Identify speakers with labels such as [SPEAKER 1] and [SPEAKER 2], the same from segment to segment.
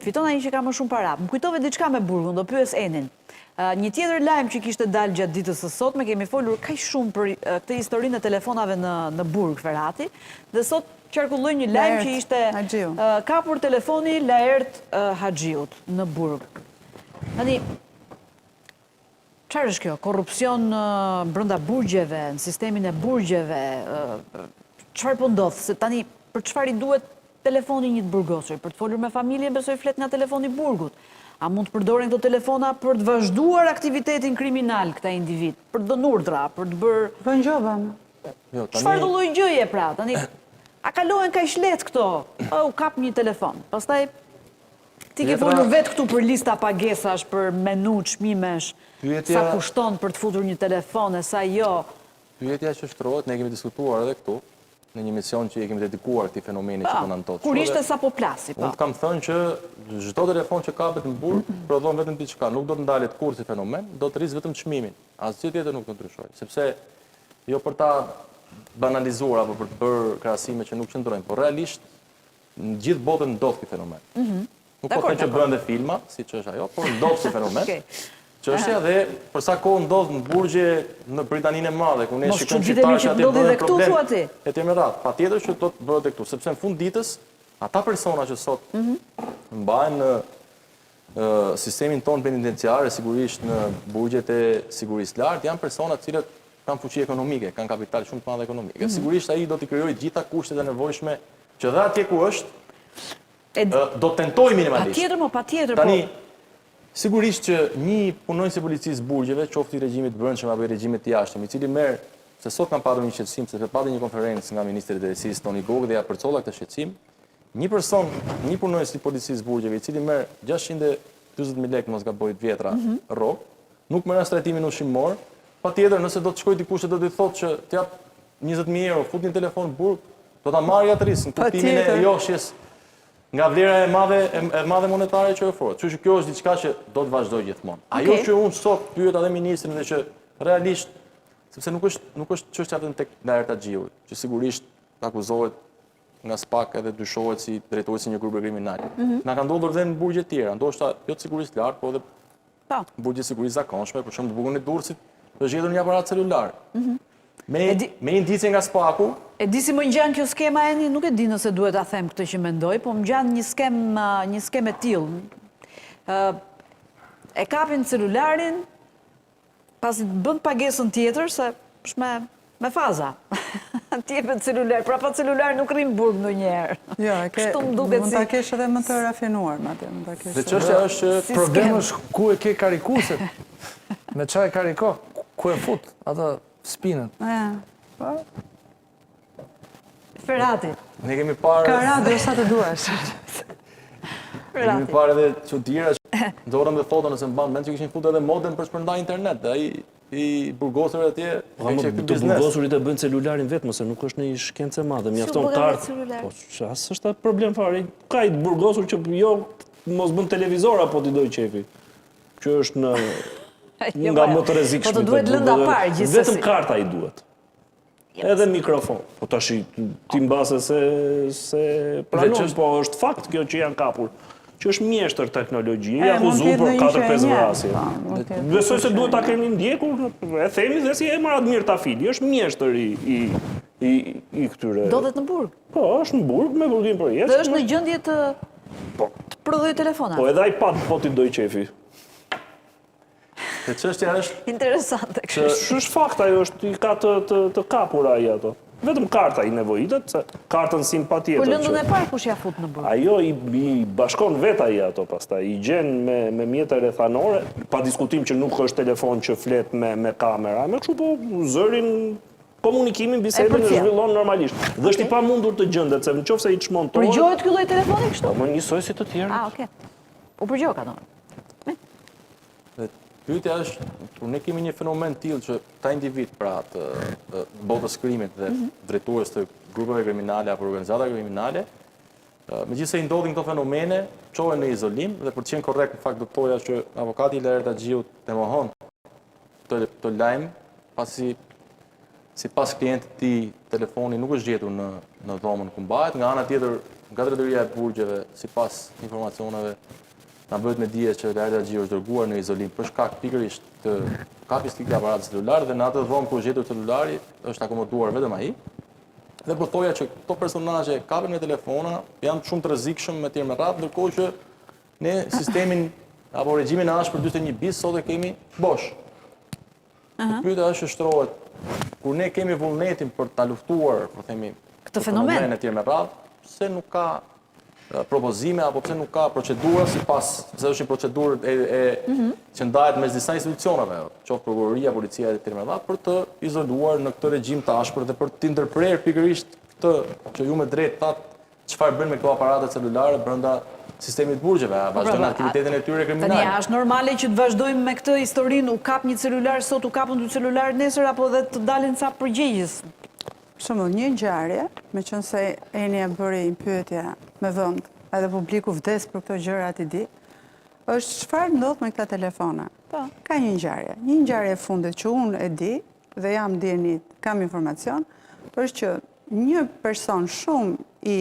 [SPEAKER 1] Fiton ai që ka më shumë para. Më kujtove diçka me burgun, do pyes Enin. Një tjetër lajm që kishte dalë gjatë ditës së sotme, kemi folur kaq shumë për këtë historinë e telefonave në në burg Ferati, dhe sot qarkulloi një lajm që ishte kapur telefoni Laert Haxhiut në burg. Tani Çfarë është kjo? Korrupsion brenda burgjeve, në sistemin e burgjeve, çfarë po ndodh? Se tani për çfarë i duhet telefoni një të burgosuri? Për të folur me familjen, besoj flet nga telefoni i burgut. A mund të përdoren këto telefona për të vazhduar aktivitetin kriminal këta individë, për të dhënë urdhra, për të bërë
[SPEAKER 2] Vënë gjoba.
[SPEAKER 3] Jo, tani
[SPEAKER 1] Çfarëdo lloj gjëje pra, tani a kalohen kaq lehtë këto? Ë, u kap një telefon. Pastaj Ti ke folur vetë këtu për lista pagesash, për menu çmimesh, sa kushton për të futur një telefon e sa jo.
[SPEAKER 3] Pyetja që shtrohet, ne kemi diskutuar edhe këtu, në një emision që i kemi dedikuar këtij fenomeni që po na ndodh.
[SPEAKER 1] Kur ishte sapo plasi,
[SPEAKER 3] po. Unë të kam thënë që çdo telefon që kapet në burg prodhon vetëm diçka, nuk do të ndalet kurrë si fenomen, do të rrisë vetëm çmimin. Asgjë tjetër nuk do të ndryshojë, sepse jo për ta banalizuar apo për të bërë krahasime që nuk qëndrojnë, por realisht Në gjithë botën ndodh ky fenomen. Mhm. Nuk po them që bëhen dhe filma, siç është ajo, por ndodh si fenomen. Çështja dhe për sa kohë ndodh në burgje në Britaninë e Madhe, ku ne shikojmë shqiptarë
[SPEAKER 1] që atje bëhen problem.
[SPEAKER 3] E tjerë me radhë, patjetër që do të bëhet edhe këtu, sepse në fund ditës ata persona që sot mhm. mbahen në sistemin tonë penitenciar e sigurisht në burgjet e sigurisë lartë janë persona të cilët kanë fuqi ekonomike, kanë kapital shumë të madh ekonomik. Mm -hmm. Sigurisht ai do t'i krijojë gjitha kushtet e nevojshme që dhe atje ku është, do të tentojë minimalisht.
[SPEAKER 1] Patjetër, mo, patjetër,
[SPEAKER 3] po. Tani, sigurisht që një punonjës i policisë burgjeve, qoftë i regjimit të brendshëm apo i regjimit të jashtëm, i cili merr se sot kam patur një shqetësim, sepse pati një konferencë nga ministri i Drejtësisë Toni Gogu dhe ia përcolla këtë shqetësim, Një person, një punonjës i policisë burgjeve, i cili merr 640.000 lekë mos gaboj të vjetra mhm. rrogë, nuk merr as trajtimin ushqimor, patjetër nëse do të shkojë dikush e do t'i thotë që të jap 20.000 euro, fut një telefon në burg, do ta marrë atë risk në kuptimin e joshjes nga vlera e madhe e madhe monetare që ofrohet. Kështu që kjo është diçka që do të vazhdojë gjithmonë. Ajo që unë sot pyeta dhe ministrin dhe që realisht sepse nuk është nuk është çështja vetëm tek Laert Haxhiu, që sigurisht akuzohet nga SPAK edhe dyshohet si drejtues i një grupi kriminal. Mhm. Na ka ndodhur dhe në burgje të tjera, ndoshta jo të sigurisë të lartë, po edhe po. burgje të sigurisë zakonshme, për shembull në burgun e Durrësit, është gjetur një aparat celular. Mhm. Me me indicie nga SPAK-u.
[SPEAKER 1] E di si më ngjan kjo skema Eni, nuk e di nëse duhet ta them këtë që mendoj, po më ngjan një skemë një skemë e tillë. Ë e kapin celularin, Pasi të bën pagesën tjetër, se është me, me faza. Të jepet celular, pra pa celular nuk rri në burg ndonjëherë.
[SPEAKER 2] Jo, e ke, mund ta kesh edhe më të rafinuar, madje, mund ta
[SPEAKER 3] kesh. Dhe çështja është që
[SPEAKER 1] si
[SPEAKER 4] problem është ku e ke karikuesin. Me ça e kariko, ku e fut atë spinën.
[SPEAKER 2] E, po.
[SPEAKER 1] Ferati.
[SPEAKER 3] Ne kemi parë...
[SPEAKER 2] Ka radio sa të duash.
[SPEAKER 3] Ne kemi parë edhe çudira që nxorën dhe foto nëse mban mend që kishin futur edhe modem për shpërnda internet dhe ai i burgosur atje
[SPEAKER 5] po, e kishte këtë biznes. Të burgosurit e bëjnë celularin vetë, se nuk është një shkencë e madhe, mjafton kartë. Po, s'është problem fare, ka i të burgosur që jo mos bën televizor apo t'i dojë qejfi. Që është në jo, nga më të rrezikshmit.
[SPEAKER 1] Po të duhet lënda parë gjithsesi.
[SPEAKER 5] Vetëm karta i duhet. Edhe mikrofon. Po tash ti mbase s'e s'e pranon, po është fakt kjo që janë kapur. Që është mjeshtër teknologjie, i akuzuar për 4-5 vrasje. Po, Besoj se duhet ta keni ndjekur, e themi dhe si emër Admir Tafili, është mjeshtër i i i i këtyre.
[SPEAKER 1] Ndodhet në burg.
[SPEAKER 5] Po, është në burg me burgim të përjetshëm.
[SPEAKER 1] Dhe është në gjendje të po të prodhojë telefona.
[SPEAKER 5] Po edhe iPad po t'i dojë qejfi.
[SPEAKER 3] Dhe çështja është
[SPEAKER 1] interesante
[SPEAKER 5] kështu. Që është fakt ajo është i ka të të të kapura ai ato. Vetëm karta i nevojitet, se kartën sim patjetër.
[SPEAKER 1] Po lëndën e parë kush ia fut në
[SPEAKER 5] burg? Ajo i, i bashkon vetë ai ato pastaj, i gjen me me mjete rrethanore, pa diskutim që nuk është telefon që flet me me kamera, me kështu po zërin komunikimin, bisedën e zhvillon normalisht. Dhe është i pamundur të gjendet, se në qoftë se i çmontohet...
[SPEAKER 1] Përgjohet ky lloj telefoni kështu?
[SPEAKER 5] Po, më njësoj si të tjerët.
[SPEAKER 1] Ah, okay. U përgjoka, domethënë.
[SPEAKER 3] Dhe pyetja është, kur ne kemi një fenomen të tillë që këta individë pra të, të botës krimit dhe mm -hmm. drejtues të grupeve kriminale apo organizatave kriminale, megjithëse i ndodhin këto fenomene, çohen në izolim dhe për të qenë korrekt në fakt do të thoja që avokati i Laert Haxhiut e mohon këtë këtë lajm, pasi sipas klientit të tij telefoni nuk është gjetur në në dhomën ku mbahet, nga ana tjetër. Nga drejtoria e burgjeve, sipas informacioneve, na bëhet me dije që Laert Haxhiu është dërguar në izolim për shkak pikërisht të kapjes së këtij aparati celular dhe në atë dhomë ku është gjetur celulari është akomoduar vetëm ai. Dhe po thoja që këto personazhe kapen me telefona, janë shumë të rrezikshëm e tjerë me radhë, ndërkohë që ne sistemin apo regjimin e ashpër 41 bis sot e kemi bosh. Uh Pyetja është që shtrohet kur ne kemi vullnetin për ta luftuar, po themi,
[SPEAKER 1] këtë fenomen
[SPEAKER 3] e tjerë me radhë, pse nuk ka propozime apo pse nuk ka procedura sipas, pse është një procedurë e, e mm -hmm. që ndahet mes disa institucioneve, qoftë prokuroria, policia e tjerë me radhë, për të izoluar në këtë regjim të ashpër dhe për të ndërprerë pikërisht këtë që ju me drejtë thatë Çfarë bëjnë me këto aparate celulare brenda sistemit të burgjeve? A po, vazhdojnë aktivitetin e tyre
[SPEAKER 1] kriminal? Tani, a është normale që të vazhdojmë me këtë historinë, u kap një celular sot, u kapën dy celularë nesër, apo dhe të dalin ca përgjegjës?
[SPEAKER 2] Për shembull, një ngjarje, meqenëse Eni e bëri një pyetje me vend, edhe publiku vdes për këto gjëra t'i di, është çfarë ndodh me këta telefona? Po. Ka një ngjarje, një ngjarje e fundit që unë e di dhe jam në dijeni, kam informacion, është që Një person shumë i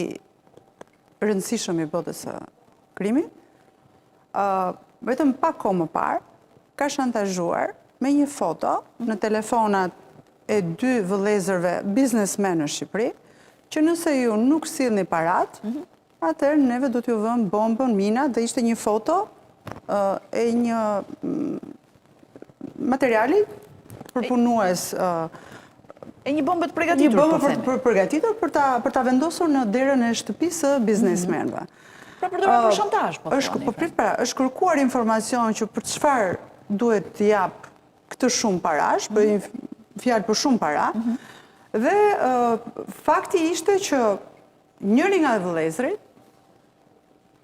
[SPEAKER 2] rëndësishëm i botës së krimit, vetëm pak kohë më parë, ka shantazhuar me një foto në telefonat e dy vëllezërve biznesmenë në Shqipëri, që nëse ju nuk sillni paratë, mhm. Atëherë neve do t'ju vëmë bombën, minat dhe ishte një foto e një mm, materiali përpunues
[SPEAKER 1] e një bombe të përgatitur,
[SPEAKER 2] një bombe po për, për përgatitur për ta për ta vendosur në derën e shtëpisë së biznesmenëve.
[SPEAKER 1] Pra përdoren për shantazh, po
[SPEAKER 2] është po prit pra, është kërkuar informacion që për çfarë duhet të jap këtë shumë parash, mm -hmm. bëhej fjalë për shumë para. Mm -hmm. Dhe fakti ishte që Njëri nga vëllezërit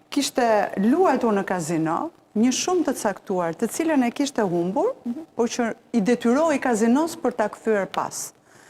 [SPEAKER 2] kishte luajtur në kazino një shumë të caktuar, të cilën e kishte humbur, por që i detyrohej kazinosë për ta kthyer pas.